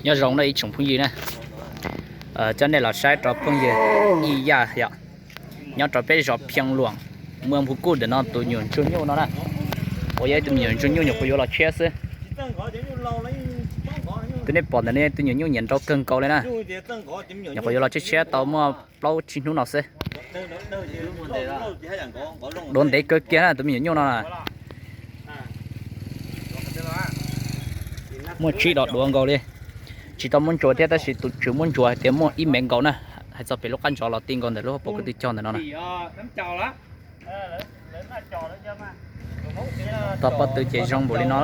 Nyob zoo na ib tsoom phooj ywg na, coj nej los saib rau phooj ywg Ib Yaj yom, nyob rau peb zos Phiaj Luam, muaj npu kuj ntawm no tus nyuam ntsuag nyuj no na. Uas yog ib tug me nyuam ntsuag nyuj nyuam qhuav yuav los tshiab xwb. Tus nej pom ntawm no tus nyuam nyuj nyiam nrau kawg nkaus li na. Nyuam qhuav yuav los tshiab tshiab tau muaj plaub tsib hnub no xwb. Duav ntev kawg kiag na tus me nyuam nyuj no na. Muaj tsib dos duav nkaus li. Tsis tau muab ntsuas thiab tab sis tus tswv muab ntsuas hais tias muaj ib mev nkaus na. Hais txog pem lub qab ntsov los ti nkaus ntawm lub hauv paus kwv tw cog ntawm no na. Tog pob tw ces zoo npaum li no,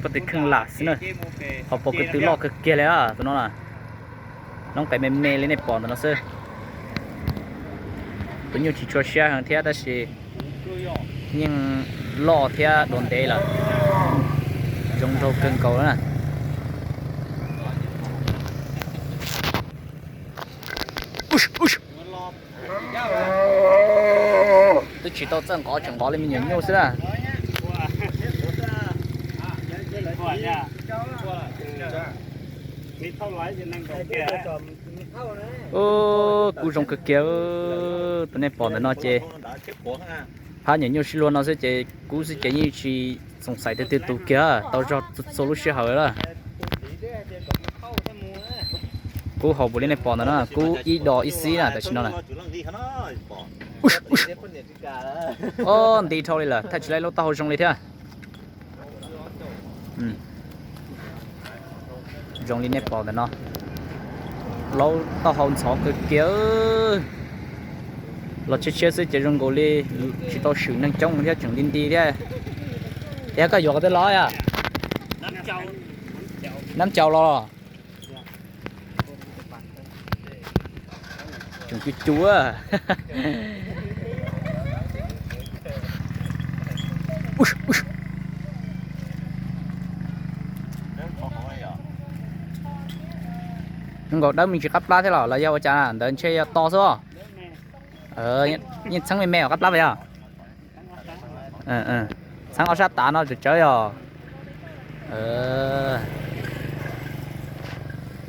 pob tw kheej lam xwb na. Hauv paus kwv tw loj kawg kiag li tus no na. Noob qes me me li nej pom ntawm no xwb. Tus nyuj tsis tshua siab heev thiab tab sis yeej loj thiab duav ntev lawm. Zoo nraug kawg nkaus na. Twb tsis tau txawj nqov, tseem nqov li me nyuam nyuj xwb na. Kub zoo kawg kiag. Tus nej pom ntawm no ces phab nyuam nyuj sib luag no xwb ces kub xwb ces yeej tsis xoom xaiv twg twg tus kiag, tau zog txhua lub sij hawm lawm. Kub haum npaum li nej pom ntawm no, kub ib dos ib xib na tam sim no na. Ob, nti dhau li lawm, thaij tsis tau lub taub hau zoo li thiab. Zoo li nej pom ntawm no, plaub taub hau ntxhov kawg kiag. Los tshiab tshiab xwb ces zoo nkaus li tsis tau swm neeg coob thiab tseem nti nti thiab. Tias koj yuav qhov twg los yom? Nab caus los. Tseem cuv cuv. Zoo nkaus dawb me ntsis qab plab thiab los los yog ua cas ntawd ntshe yog to xwb. Yeej txheeb me me os, qab plab yog. Txheeb ob sab tav no tsawv tsawv yog.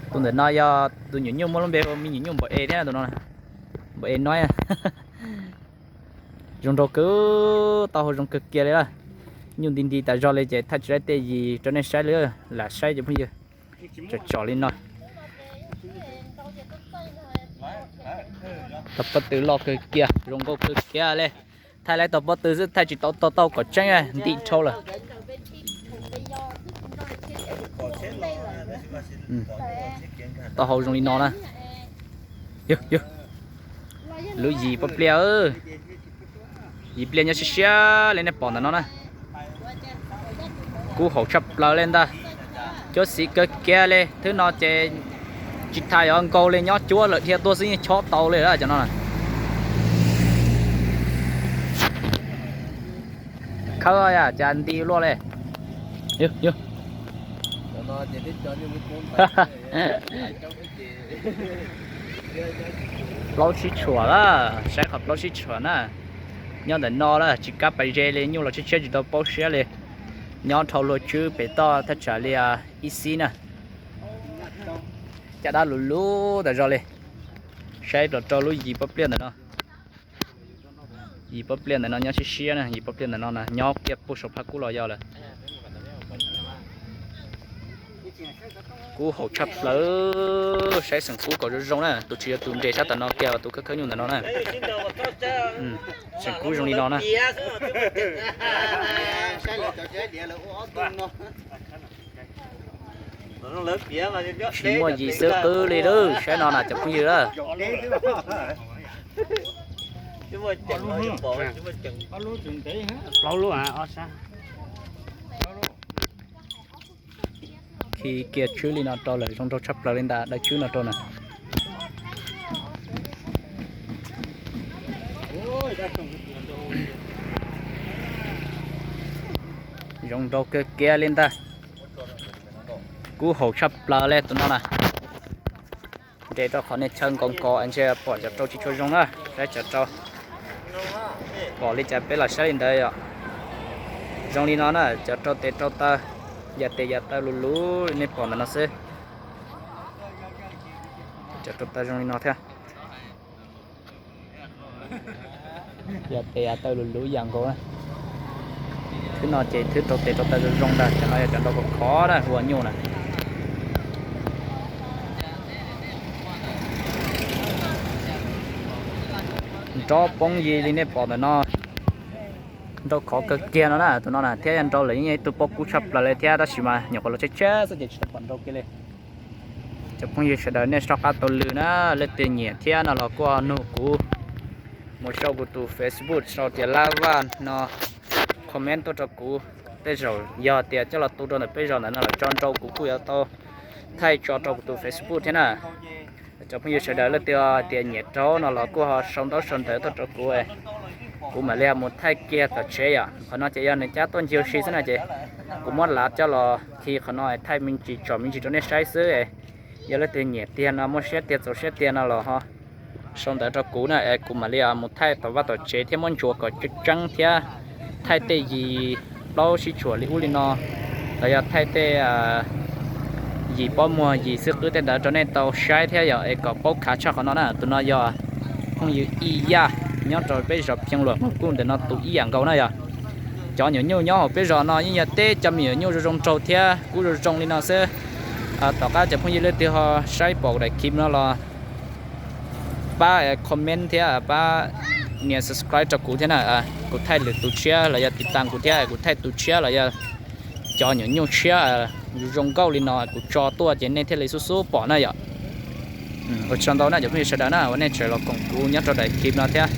Tus ntawm no yog tus nyuam nyuj muaj lub npe hu me nyuam nyuj npau e thiab tus no. Npau e no. Zoo nraug kawg, taub hau zoo kawg kiag li lawm. Nyuj nti nti tas zog li ces thaij tsis tau tej yim rau nej saib li, lam saib cov phooj ywg. Tsom tsom li no. Tog pob tw loj kawg kiag, zoo nkauj kawg kiag li. Thaij lawv tog pob tw xwb thaij tsis tau tau tau kom tseeb, nti dhau lawm. Taub hau zoo li no na. Lub yim pob pliaj, yim pliaj nyob siab siab li nej pom ntawm no na. Kub haum tshaj plaws li ntag. Cuab xiv kawg kiag li, thwb no ces tsis tas yuav nkaug li, nyob cuab lawm dhia tuaj xwb yeej chob tau li cov no. Khawb cas nti luaj li. Plaub sib tshuam lawm, saib qhov plaub sib tshuam na. Nyob ntawm no lawm tsis kam pais ze li, nyuj los tshiab tshiab tsis tau paub siab li. Nyob dhau luag tswb pem toj thaj tsam li ib xib na. Caj dab lus lub tas zog li. Saib los rau lub yim pob pliaj ntawm no. Yim pob pliaj ntawm no nyob siab siab na, yim pob pliaj ntawm no na nyob kiag puag saum phab kub los yog lawm. Kub haum tshaj plaws, saib xeem kub kom zoo zoo na, tus tsis yog tus nres sab tom no kiag, tus khawb khawb nyuj ntawm no na. Xeem kub zoo li no na. Tsis muaj yim xwb qwb li lawm, saib no na cov phooj ywg lawm. Khi kiag tswb li no rau lawm zoo nraug tshaj plaws li ntag, daim tswb no rau na. Zoo nraug kawg kiag li ntag. Kub haum tshaj plaws li tus no na. Nres rau qhov niag chaw nkaus nkaus ntshe pom cov rau tsis tshua zoo na, saib cov rau. Pom li cas peb los saib li ntawd yom. Zoo li no na, cov rau tes rau taw. Ya tes ya taw luv luv li nej pom ntawm no xwb. Cov rau taw zoo li no thiab. Ya tes ya taw luv luv yam nkaus. Thwb no ces thwb rau tes rau taw zoo zoo ntag, cov no yog cov nrau khov khov na, ua nyuj na. Nrau poob yi li nej pom ntawm no. Nrau khov kawg kiag no na, tus no na thiab yog nrau lawm yeej yog ib tug pob kub tshaj plaws li thiab, tab sis mas nyuam qhuav los tshiab tshiab xwb ces tsis tau pom nrau kiag li. Cov phooj ywg sawv daws nej soj qab taug lw na, leej twg nyiam thiab no los kuj nug kuv mus sau kuv tus Facebook sau tias Lab Vaj no, comment tuaj rau kuv. Tej zaum yog tias coj los tu rau ntawm peb zos ntawd no los tso nrau kuv kuj yuav tau thaij tso rau kuv tus Facebook thiab na. Cov phooj ywg sawv daws leej twg hais tias nyiam rau no los kuj ho sau ntaub sau ntawv tuaj rau kuv, kuv mam li mus thaij kiag tom tsev yom. Qhov no ces yog nws cab tuaj ncig ua si xwb na ces kuv muab lav coj los khi qhov no thaij me ntsis tsom me ntsis rau nej saib xwb. Yog leej twg nyiam tiag no muaj siab tiag txaus siab tiag no los ho sau ntawv rau kuv na es kuv mam li mus thaij tom vaj tom tsev thiab muab ntsuas kom tseeb tseeb thiab thaij tej yim plaub sib tshuam li ub li no los yog thaij tej yim pob muag yim xwb qwb tej ntawd rau nej tau saib thiab yog es kom paub khav tshaj qhov no na. Tus no yog phooj ywg Ib Yaj nyob rau peb zos Pheej Luam Hmoob Kuj ntawm no tus ib yam nkaus na yog. Cov nyuam nyuj nyob hauv peb zos no yeej yog teb cov me nyuam nyuj zoo zoo nraug thiab kuj zoo zoo li no xwb. Tom qab cov phooj ywg leej twg ho saib pom daim clip no los pab comment thiab pab nias subscribe rau kuv thiab na. Kuv thaij lwm tus tshiab los yog tiv tas kuv thiab kuv thaij tus tshiab los yog cov nyuam nyuj tshiab zoo nkauj li no kuv tso tuaj ces nej thiaj li xub xub pom na yom. Ua tsaug ntau na cov phooj ywg sawv daws na uas nej tseem los koom kuv nyob rau daim clip no thiab.